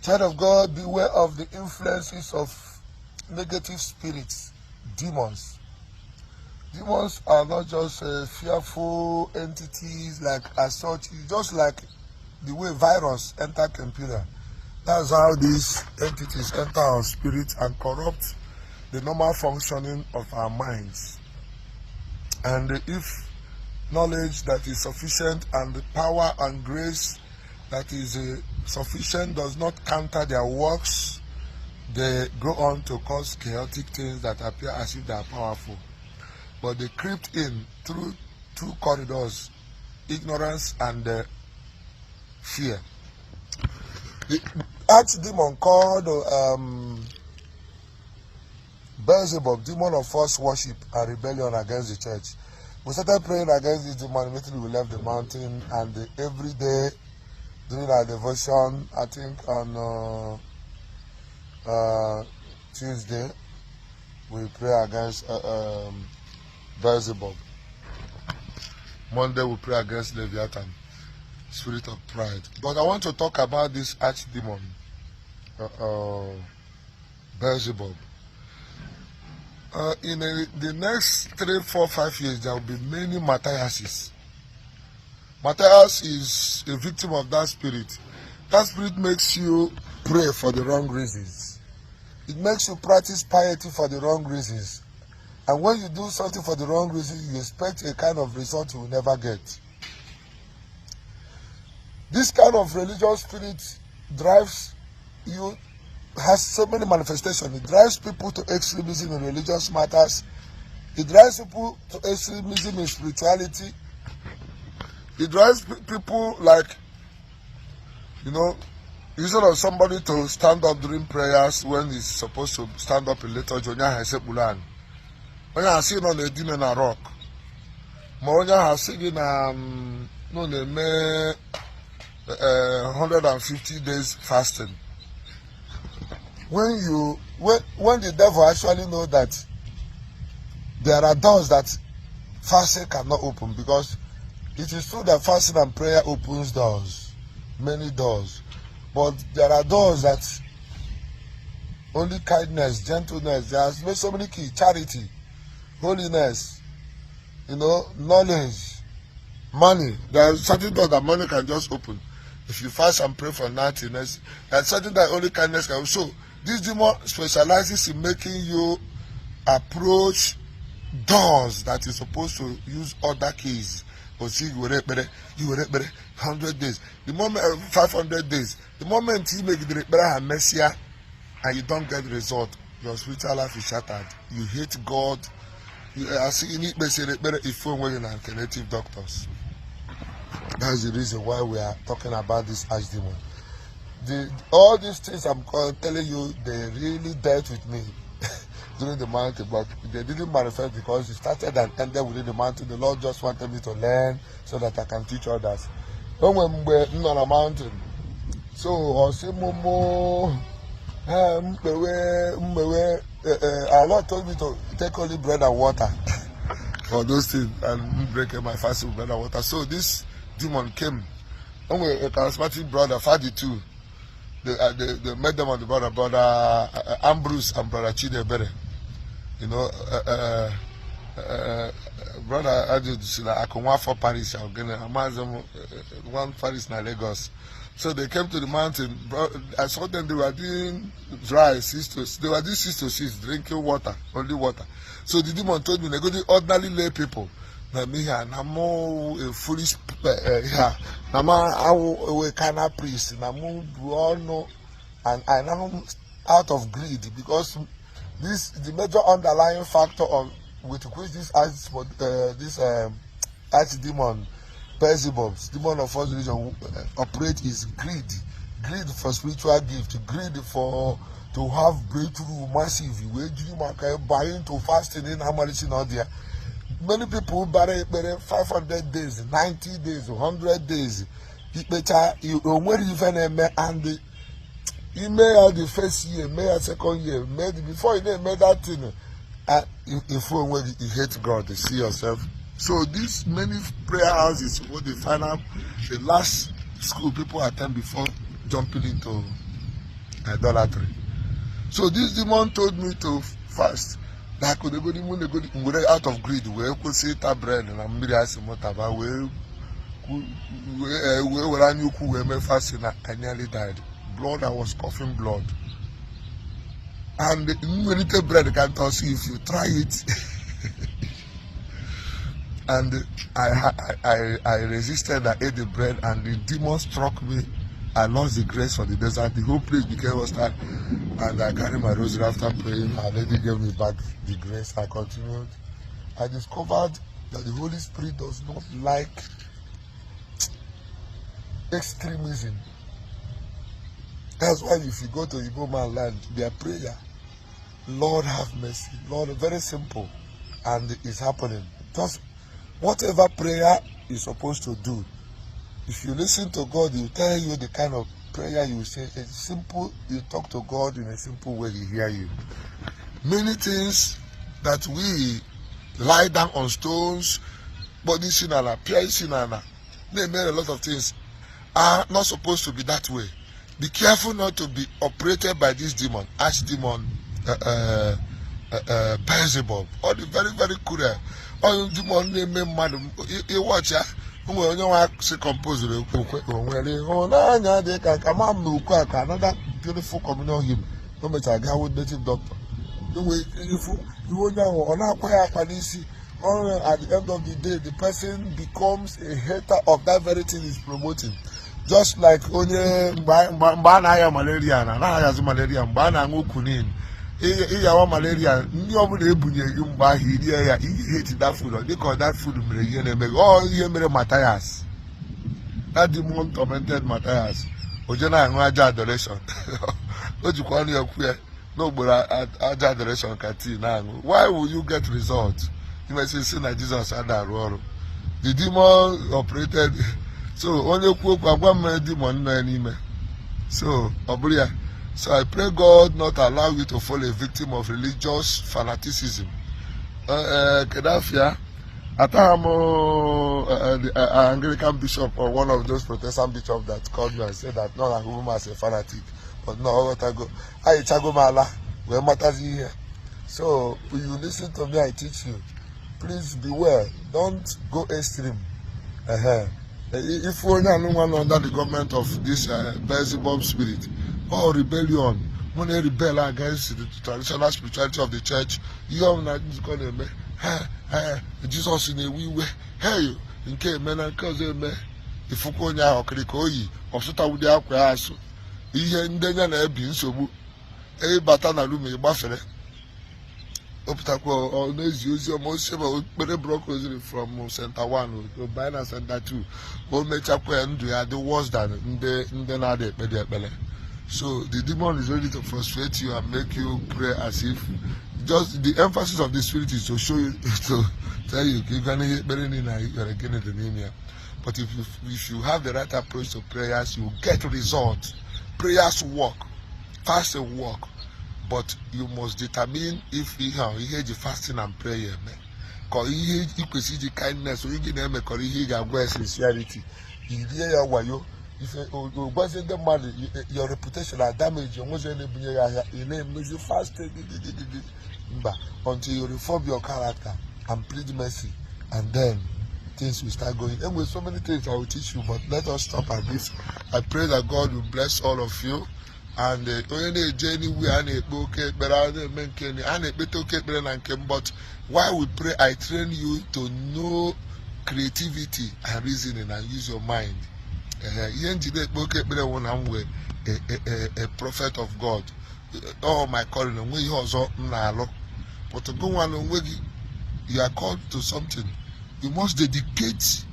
Child of God, beware of the influences of negative spirits, demons. Demons are not just fearful entities like as such. It's just like the way virus enter computer. That's how these entities enter our spirit and corrupt the normal functioning of our minds. And if knowledge that is sufficient and the power and grace that is sufficient does not counter their works, they go on to cause chaotic things that appear as if they are powerful. But they crept in through two corridors: ignorance and fear. The archdemon called Beelzebub, demon of false worship and rebellion against the church. We started praying against this demon immediately we left the mountain, and every day during our devotion, I think on Tuesday, we pray against Beelzebub. Monday, we pray against Leviathan, spirit of pride. But I want to talk about this archdemon, Beelzebub. In the next 3, 4, 5 years, there will be many Matthiases. Matthias is a victim of that spirit. That spirit makes you pray for the wrong reasons. It makes you practice piety for the wrong reasons. And when you do something for the wrong reason, you expect a kind of result you will never get. This kind of religious spirit drives you, has so many manifestations. It drives people to extremism in religious matters. It drives people to extremism in spirituality. It drives people like, instead of somebody to stand up during prayers when he's supposed to stand up in liturgy, onye ahụ esekpuru anyị. Onye ahụ asị nọ na-edina na rock. Ma onye ahụ asị gị na nọ na-eme 150 days fasting. When the devil actually know that there are doors that fasting cannot open, because it is true that fasting and prayer opens doors, many doors, but there are doors that only kindness, gentleness, there are so many keys, charity, holiness, knowledge, money. There are certain doors that money can just open. If you fast and pray for nothing, there's something that only kindness can. So this demon specializes in making you approach doors that you're supposed to use other keys. Osi were ekpere, i were ekpere 100 days, the moment 500 days, the moment you megidere ekpere ahụ mesịa and you don't get result, your spiritual life is shattered. You hate God. You asị gị n'ikpesịrị ekpere ife onwe gị na nke native doctors. That's the reason why we are talking about this archdemon. All these things I'm telling you, they really dealt with me during the mountain, but they didn't manifest because it started and ended within the mountain. The Lord just wanted me to learn so that I can teach others. O nwere mgbe m nọ na mountain, so ọ sị mụ mụ mkpewe mmewe. Our Lord told me to take only bread and water for those things and break my fast with bread and water. So this demon came. O nwere a charismatic brother, Fadi too. They met them on the border, Brother Ambrose and Brother Chidebere. Brother Adu si na Akunwafo Parish, Ogene, Amazon, one parish na Lagos. So they came to the mountain. Bro, I saw them, they were doing dry, they were doing 6 to 6, drinking water, only water. So the demon told me, they go to ordinary lay people. Na me here, na mo a foolish here. Na ma awo a kind of priest. Na mo bu ọnụ, and I now out of greed, because this the major underlying factor of with which this arch demon Beelzebub, demon of false religion, operate is greed. Greed for spiritual gift, greed for to have breakthrough massive. Wee jiri maka buy into fasting in amalisi na ọdịa. Many people bara ekpere 500 days, 90 days, 100 days. Ikpecha o nwere ife na-eme, and ime ya the first year, mee ya second year, mee the before you na-eme that thing, ifu onwe gị, you hate God, you see yourself. So these many prayer houses were the final, the last school people attend before jumping into Idolatry. So this demon told me to fast na akụdegodi mụ negodi m were out of greed wee kwụsị ịta bread na mmiri asị m taba wee wee were anya ukwu wee mee fasting na I nearly died. Blood, I was coughing blood. And nwelite bread ka ntọ si, if you try it. And I resisted. I ate the bread and the demon struck me. I lost the grace for the desert. The whole place became hostile. And I carried my rosary after praying. Our Lady gave me back the grace. I continued. I discovered that the Holy Spirit does not like extremism. That's why if you go to Igbo man land, their prayer, "Lord have mercy." Lord, very simple. And it's happening. Just whatever prayer is supposed to do. If you listen to God, He will tell you the kind of prayer you say. It's simple. You talk to God in a simple way, He hear you. Many things that we lie down on stones, body sinala, pịa isi n'ala, na-eme a lot of things are not supposed to be that way. Be careful not to be operated by this demon, arch demon, Beelzebub. Ọ dị very very cruel. Ọ demon na-eme mmadụ ịwọchi ya. O nwere onye nwa si compose okwe o nwere ịhụnanya dị ka ka ma m na ukwe a ka another beautiful communion hymn. O mechara gaa with native doctor. Enwere ifu ihe onye ahụ ọ na-akwa ya akwa n'isi ọrụ. At the end of the day, the person becomes a hater of that very thing he's promoting. Just like onye mgbe a na-aya malaria na anaghị malaria, mgbe a na-aṅụ quinine ịyawa malaria, ndị ọbụla ebunye gị mgbe ahụ irie ya, ihe hate that food. Ọ dịka that food mere ihe na-eme gị. Ọ ihe mere Matthias. That demon tormented Matthias. O je na-aṅụ aja adoration. O jikwa ọnụ ya kwu ya n'ogboro aja adoration ka tii na-aṅụ. Why will you get result? Imesi si na Jizọs ada arụ ọrụ. The demon operated. So onye kwuo okwu agwa m demon nọ ya n'ime. So ọ bụrụ ya. So I pray God not allow you to fall a victim of religious fanaticism. Kedu afịa atagha m the Anglican bishop or one of those Protestant bishops that called me and said that no, na hụ m as a fanatic, but no, ọ ghọtago ayichago m ala wee matazi ihe. So you listen to me, I teach you. Please beware, don't go extreme. If onye anụnwa nọ under the government of this Beelzebub spirit or rebellion, mụ na rebel against the traditional spirituality of the church, ihe ọbụla nzukọ na-eme ha ha, Jizọs na-ewe iwe. Hey, nke eme na nke ọzọ eme, ifukwa onye ahụ ọkịrịka oyi ọsụtawụdị akwa ya asụ ihe ndị ya na-ebi nsogbu. Ịbata na room ịgbafere, o pụtakwa, ọ na-ezi ozi ọma osi ma okpere block rosary from center 1 banye na center 2. O mechakwa ya, ndụ ya dị worse than ndị na-ada ekpe dị ekpere. So the demon is ready to frustrate you and make you pray as if just the emphasis of the spirit is to show you, to tell you ka ị gaa n'ihe ekpere niile na ikpere gịnị dị n'ime ya. But if you have the right approach to prayers, you get result. Prayers work, fasting work, but you must determine if ihe a ihe eji fasting and prayer eme ka ihe ị kwesịrị iji kindness onye gị na-emekọrọ ihe ị ga-agwa ya sincerity irie ya wayo ife gwazie ndị mmadụ your reputation na damage onwezi onye na-ebunye ya ahịa. Ị na-emezi fasting mba until you reform your character and plead mercy, and then things will start going. Anyway, so many things I will teach you, but let us stop at this. I pray that God will bless all of you. And onye na-eje anywhere a na-ekpe oke ekpere, a na-eme nke a na-ekpete oke ekpere na nke m, but while we pray, I train you to know creativity and reasoning and use your mind. Ihe njide ekpe oke ekpere wụ na m wee a prophet of God. All my calling, onwe ihe ọzọ m na-alụ, but go nwa na onwe gị, you are called to something, you must dedicate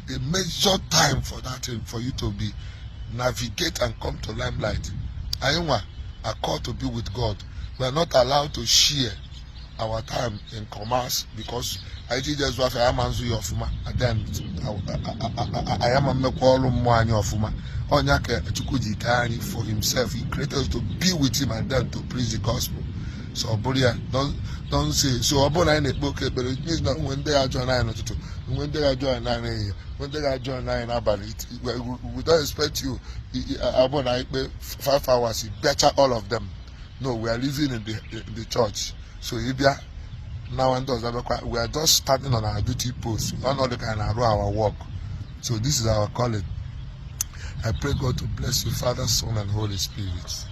a major time for that thing for you to be navigate and come to limelight. Anyị nwa are called to be with God. We are not allowed to share our time in commerce because anyị ji jezu afọ ya ma nzu ya ọfụma, and then anyị ama mmekwa ọrụ mmụọ anyị ọfụma. Ọnya ka Chukwu ji kee anyị for himself. He created us to be with him and then to preach the gospel. So ọ bụrụ ya, don't say so. Ọ bụrụ na anyị na-ekpe oke ekpere, it means na nwe ndị ga-ajọ anyị n'ụtụtụ, nwe ndị ga-ajọ anyị n'ehihie, nwe ndị ga-ajọ anyị n'abalị. We don't expect you, ọ bụrụ na anyị kpe 5 hours, you bịacha all of them. No, we are living in the church. So ị bịa now, ndị ọzọ bịakwa. We are just standing on our duty post, ọnọdụ ka anyị na-arụ our work. So this is our calling. I pray God to bless you, Father, Son and Holy Spirit.